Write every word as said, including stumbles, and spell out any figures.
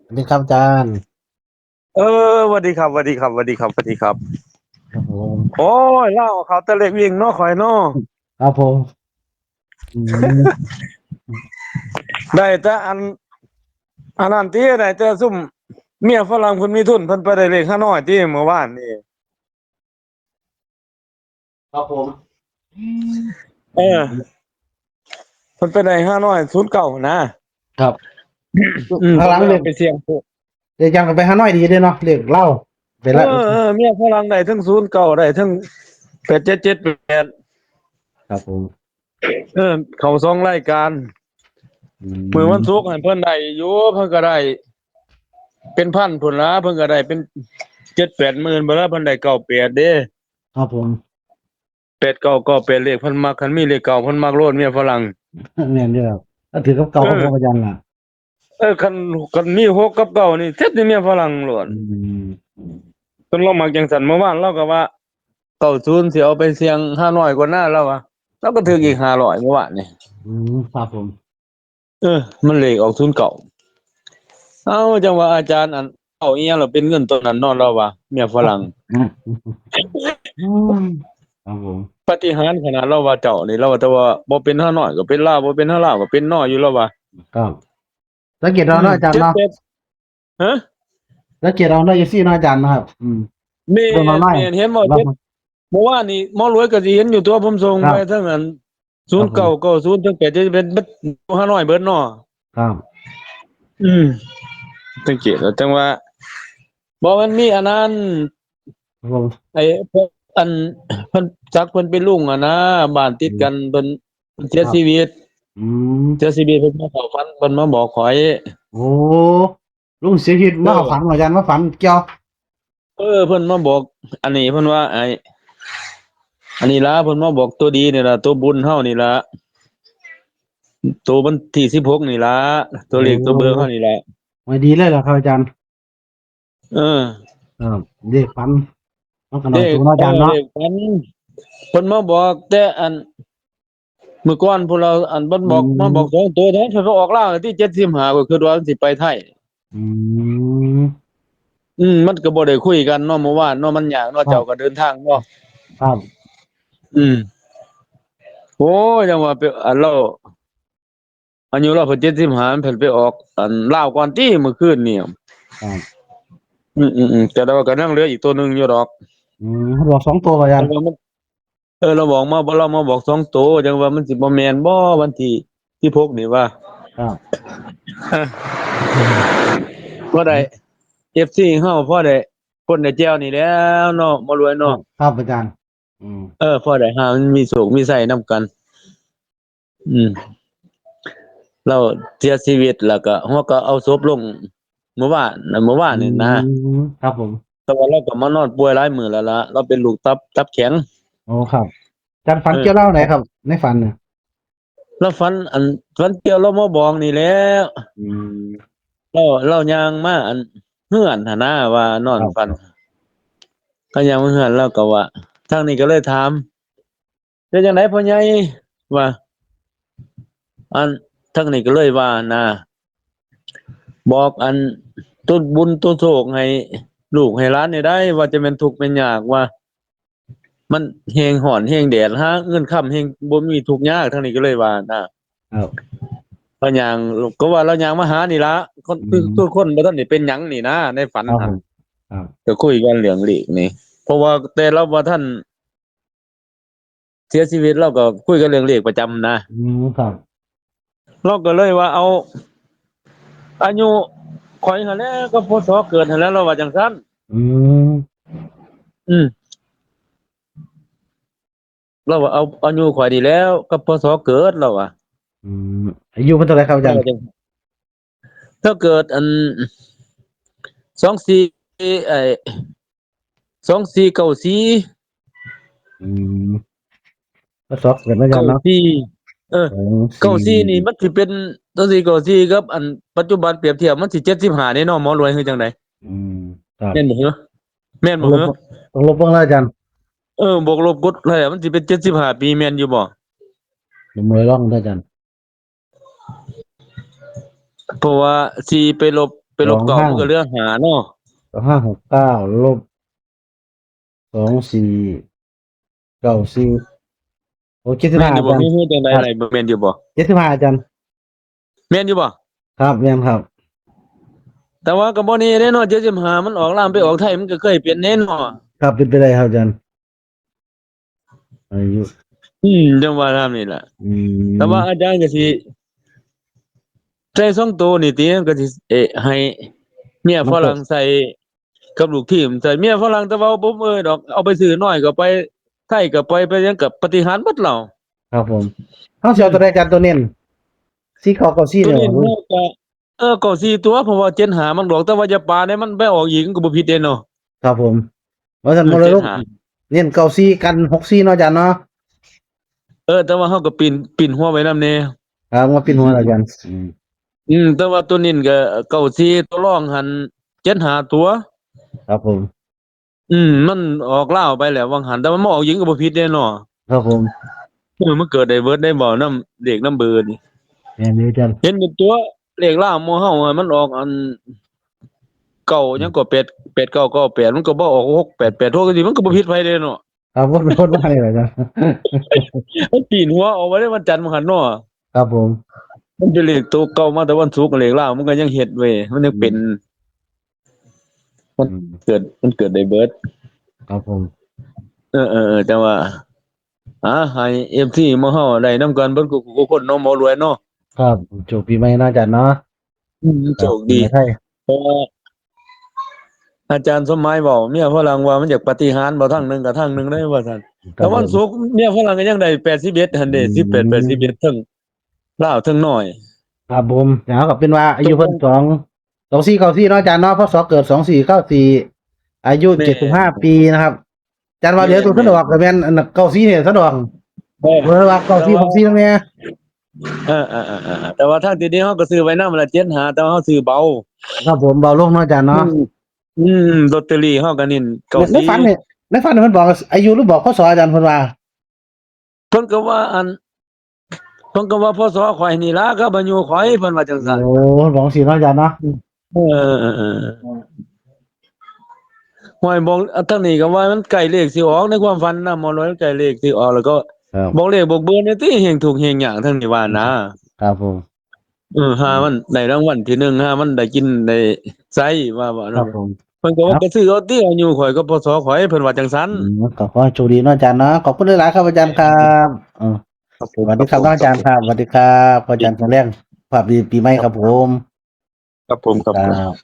สวัสดีครับอาจารย์ เออสวัสดีครับสวัสดีครับสวัสดีครับสวัสดีครับ ครับผม โอ้ยเล่าเขาแต่เลขวิ่งเนาะข่อยเนาะ ครับผมอืม ได้แต่อัน อันนั้นที่ได้แต่ซุ่มเมียฝรั่งเพิ่นมีทุนเพิ่นไปได้เลขห้าน้อยที่เมื่อวานนี่ ครับผม เออเพิ่นไปได้ห้าน้อยศูนย์เก้านะ ครับ อืม ข้างหลังเลข ไปเสี่ยง เดี๋ยวยังไปห้าน้อยดีด้วยเนาะเลขเล่าไป เอ แล้ว อเออเมียฝรั่งได้ทั้งศูนย์เก้าได้ทั้งแปดเจ็ดเจ็ดแปด ครับผม เออ เขาสองรายการ อืม มื้อวันศุกร์ให้เพิ่นได้อยู่เพิ่นก็ได้ เป็นพันพุ่นละเพิ่นก็ได้เป็นเจ็ดแปดหมื่นบ่ละเพิ่นได้เก้าแปดเด้ ครับผม แปดเก้าเก้าแปดเลขเพิ่นมักคันมีเลขเก้าเพิ่นมักโลดเมียฝรั่ง แม่นเด้อถ้าถือกับเก่า เออ ก็พออาจารย์ล่ะ เออคันคันมีหกกับเก้านี่เซ็ตนี่เมียฝรั่งโลด อืม เพิ่นลองมักจังซั่นเมื่อวานเราก็ว่าเก้าศูนย์สิเอาไปเสี่ยงห้าร้อยกว่าหน้าเราว่าเราก็ถืออีกห้าร้อยเมื่อวานนี่ อืมครับผม เออ มันเลขออกศูนย์เก้า เอ้าจังว่าอาจารย์อันเอาอีหยังเราเป็นเงินตัวนั้นเนาะเราว่าเมียฝรั่ง อืมอืมครับผม ปาฏิหาริย์ขนาดเราว่าเจ้านี่เราว่าแต่ว่าบ่เป็นห้าน้อยก็เป็นลาวบ่เป็นห้าลาวก็เป็นน้อยอยู่แล้วว่า ครับสังเกตเอาเนาะอาจารย์เนาะ เจ็ดแปดฮะ สังเกตเอาเนาะเอฟซีเนาะอาจารย์นะครับ อืม แม่น เบิ่งเอาหน่อย แม่นเห็นบ่ ครับ เจ็ดเมื่อวานนี้หมอรวยก็สิเห็นอยู่ตัวผมส่ง ครับ ไปทั้งอันศูนย์เก้าเก้าศูนย์ทั้งแปดเจ็ดเป็นห้าน้อยเบิดเนาะ ครับ อืมสังเกตแล้วจังว่าบ่มันมีอันนั้น ครับผม ไอ้พวกอันเพิ่นจักเพิ่นเป็นลุงอ่ะนะบ้านติดกันเพิ่นเสียชีวิต อืม เสียชีวิตเพิ่นมาเข้าฝันเพิ่นมาบอกข่อย โอ้ลุงเสียชีวิตมาเข้าฝันอาจารย์มาฝันเกี่ยว เออเพิ่นมาบอก อันนี้เพิ่นว่าไอ้อันนี้ล่ะเพิ่นมาบอกตัวดีนี่ล่ะตัวบุญเฮานี่ล่ะตัววันที่สิบหกนี่ล่ะตัวเลขตัวเบอร์เฮานี่ล่ะ ไม่ดีเลยเหรอครับอาจารย์ เออ เออเด็กฝันมันก็นอนตัวเนาะอาจารย์เนาะ เออเลขฝันเพิ่นมาบอกแต่อันมื้อก่อนพวกเราอันเพิ่นบอก อืม มาบอกสองตัวนั้นเพิ่นก็ออกลาวที่เจ็ดสิบห้าก็คือว่ามันสิไปไทย อืม อืมมันก็บ่ได้คุยกันเนาะเมื่อวานเนาะมันยากเนาะ ครับ เจ้าก็เดินทางเนาะ ครับ อืมโอ้ยยังว่าเป็นอันเราอายุเราเพิ่นเจ็ดสิบห้ามันเพิ่นไปออกอันลาวก่อนตี้มื้อคืนนี่ ครับ อืมอืมอืมแต่เราก็นั่งเหลืออีกตัวหนึ่งอยู่ดอก อืมบอกสองตัวอาจารย์ แต่ว่ามันเออเราบอกมาบ่เรามาบอกสองตัวจังว่ามันสิบ่แม่นบ่วันที่ที่พกนี่ว่า ครับ เออบ่ได้ เอฟซี เฮาพอได้คนได้แจวนี่แหล้วเนาะบ่รวยเนาะ ครับอาจารย์ อืม เออพอได้หามันมีโชคมีชัยนำกัน อืมเราเสียชีวิตแล้วก็เฮาก็เอาศพลงเมื่อวานเมื่อวานนี่นะ อืมครับผม แต่ว่าเราก็มานอนป่วยหลายมื้อแล้วล่ะเราเป็นโรคตับตับแข็ง โอ้ครับอาจารย์ฝัน เออ เกี่ยวเล่าไหนครับ ในฝันเนี่ย เราฝันอันฝันเกี่ยวเรามาบอกนี่แหละ อืม เราเราย่างมาอันเฮือนหั่นนะว่านอน ครับ ฝันเขาย่างมาเฮือนเราก็ว่าทางนี้ก็เลยถามเป็นจังไดพ่อใหญ่ว่า อันทางนี้ก็เลยว่านะบอกอันตุนบุญตุนโชคให้ลูกให้หลานนี่ได้ ว่าจะเป็นทุกข์เป็นยากว่า มันแฮงฮ้อนแฮงแดดหาเงินค่ำแฮงบ่มีทุกข์ยากทางนี้ก็เลยว่านะครับ พะยางก็ว่าเรายางมาหานี่ละคนคือ อืม ทุกคนบ่ทันได้เป็นหยังนี่นะในฝัน ครับ หั่น ผมครับ ก็คุยกันเรื่องเลขนี่ เพราะว่าแต่เราบ่ทันเสียชีวิตเราก็คุยกันเรื่องเลขประจำนะ อืมครับ เราก็เลยว่าเอา อายุข่อยหั่นแหละกับ พ.ศ. เกิดหั่นแหละเราว่าจังซั่น อืม อืมเราว่าเอาอายุข่อยนี่แล้วกับ พ.ศ. เกิดเราว่า อืมอายุเพิ่นเท่าไหร่ครับอาจารย์ ถ้าเกิดอันสองสี่ไอ้สองสี่เก้าสี่ อืม พ.ศ. เกิดแล้วอาจารย์เนาะ เก้าสี่เออ สอง เก้าสี่นี่มันสิเป็นสองสี่เก้าสี่กับอันปัจจุบันเปรียบเทียบมันสิเจ็ดสิบห้าแน่นอนหมอรวยคือจังได อืมครับ แม่นบ่เหรอแม่นบ่เหรอ ต้องลบเบิ่งแล้วอาจารย์ เออบวกลบกดอะไรมันสิเป็นเจ็ดสิบห้าปีแม่นอยู่บ่ ลงมือลองได้อาจารย์ เพราะว่าสี่ไปลบ ไปลบเก้า สองห้า มันก็เหลือห้าเนาะ สองห้าหกเก้า ลบ สองสี่เก้าสี่ โอ้ เจ็ดสิบห้า แม่นอยู่บ่ อาจารย์ มีฮู้จังได๋ ครับ ได๋บ่ แม่นอยู่บ่ เจ็ดสิบห้า อาจารย์ แม่นอยู่บ่ ครับ แม่นครับ แต่ว่าก็บ่แน่เด้เนาะ เจ็ดสิบห้า มันออกลาวไปออกไทย มันก็เคยเป็นแน่เนาะ ครับ เป็นไปได้ครับอาจารย์ อายุ อืม จังว่าทำนี่ล่ะ อืม แต่ว่าอาจารย์ก็สิ ใส่สองตัวนี่ติ ก็สิ เอ๊ะ ให้เมียฝรั่งใส่กับลูกทีม ใส่เมียฝรั่ง แต่ว่าผมเอ่ยดอก เอาไปซื้อน้อยก็ไป ไทยก็ไป ไปหยังก็ปาฏิหาริย์เบิดแล้ว ครับผม เฮาสิเอาตัวใดอาจารย์ ตัวเน้น สี่เก้าเก้าสี่ ตัวเน้น เนี่ย เฮาก็ เออ เก้าสี่ ตัว เพราะว่า เจ็ดห้า มันออก แต่ว่าอย่าปาเด้ มันไปออกอีก มันก็บ่ผิดเด้เนาะ ครับผม ว่าซั่น เออ มรดก เจ็ดห้า เน้น เก้าสี่ กัน หกสี่ เนาะอาจารย์เนาะ เออ แต่ว่าเฮาก็ปิ้น ปิ้นหัวไว้นำแน่ ครับ มาปิ้นหัวอาจารย์ อืม อืม แต่ว่าตัวเน้นก็ เก้าสี่ ตัวรองหั่น เจ็ดห้า ตัว ครับผม อืม มันออกลาวไปแล้ววังหั่น แต่ว่ามาออกอีกก็บ่ผิดเด้เนาะ ครับผม เออ มันเกิดได้เบิดได้บ่นำเลขนำเบอร์นี่ แม่นอยู่อาจารย์ เห็นเป็นตัวเลขลาวหมู่เฮาอะ มันออกอัน เก้าหยังก็ แปด แปดเก้าเก้าแปด มันก็บ่ออก หกแปดแปดหก จังซี่ มันก็บ่ผิดไผเด้เนาะ ครับ ว่าเป็นคนว่านี่แหละอาจารย์ มันปิ้นหัวออกมาได้วันจันทร์มื้อหั่นเนาะ ครับผม มันเป็นเลขตัวเก่ามาแต่วันศุกร์ เลขลาวมันก็ยังเฮ็ดเว้ย มันยังเป็น อืม มัน อืม เกิด มันเกิดได้เบิด ครับผม เออ เออ เออ แต่ว่า อ่า ให้ เอฟซี หมู่เฮาได้นำกันเบิดคู่ๆคนเนาะ หมอรวยเนาะ ครับ โชคปีใหม่เนาะอาจารย์เนาะ อืม ครับ โชคดี ปีใหม่ไทย เพราะว่าอาจารย์สมหมายเว้า เมียฝรั่งว่ามันอยากปาฏิหาริย์บ่ ทางหนึ่งกับทางหนึ่งได้ว่าซั่น ครับ แต่วัน ผม ศุกร์เมียฝรั่งก็ยังได้ แปดสิบเอ็ด หั่นเด้ อืม สิบแปด แปดสิบเอ็ด เทิงลาวเทิงน้อย ครับผม แล้วก็เป็นว่าอายุเพิ่น สอง สองสี่เก้าสี่ เนาะอาจารย์เนาะ พ.ศ. เกิด สองสี่เก้าสี่ อายุ แม่น เจ็ดสิบห้า ปีนะครับ อาจารย์ว่าเดี๋ยวตัว แม่น ท่านออกก็แม่น อันนั้น เก้าสี่ เนี่ยท่านออก เออ เพิ่นว่า เก้าสี่ แต่ว่า หกสี่ นั่นแหละ เออ เออ เออ เออ แต่ว่าทางที่ดีเฮาก็ซื้อไว้นำละ เจ็ดห้า แต่ว่าเฮาซื้อเบา ครับผม เบาลงเนาะอาจารย์เนาะ อืม อืม ลอตเตอรี่เฮาก็เน้น ใน เก้าสี่ ในฝันเนี่ย ในฝันเนี่ยเพิ่นบอกอายุหรือบอก พ.ศ. อาจารย์ เพิ่นว่า เพิ่นก็ว่าอัน เพิ่นก็ว่า พ.ศ. ข่อยนี่ล่ะ กับอายุข่อย เพิ่นว่าจังซั่น โอ้ บอกสิเนาะอาจารย์เนาะ เออ เออ เออ ห่วย บอก ทางนี้ก็ว่ามันใกล้เลขสิออก ในความฝันนะ หมอรวย มันใกล้เลขสิออก แล้วก็ ครับ บอกเลขบอกเบอร์แหน่ติ แฮ่งทุกข์แฮ่งยาก ทางนี้ว่านะ ครับผม เออ ห่ามันได้รางวัลที่หนึ่ง ห่ามันได้กินได้ใช้ ว่า ว่า ครับผม เพิ่นก็ว่า ครับ ก็ซื้อเอาติ อายุข่อยกับ พ.ศ. ข่อย เพิ่นว่าจังซั่น อืม ก็ขอให้โชคดีเนาะอาจารย์เนาะ ขอบคุณหลายๆครับอาจารย์ครับ เออ ครับผม สวัสดีครับ ครับผม เนาะอาจารย์ครับ สวัสดีครับ อาจารย์แข็งแรง ภาพดีปีใหม่ครับผม ครับผม ครับผม ครับ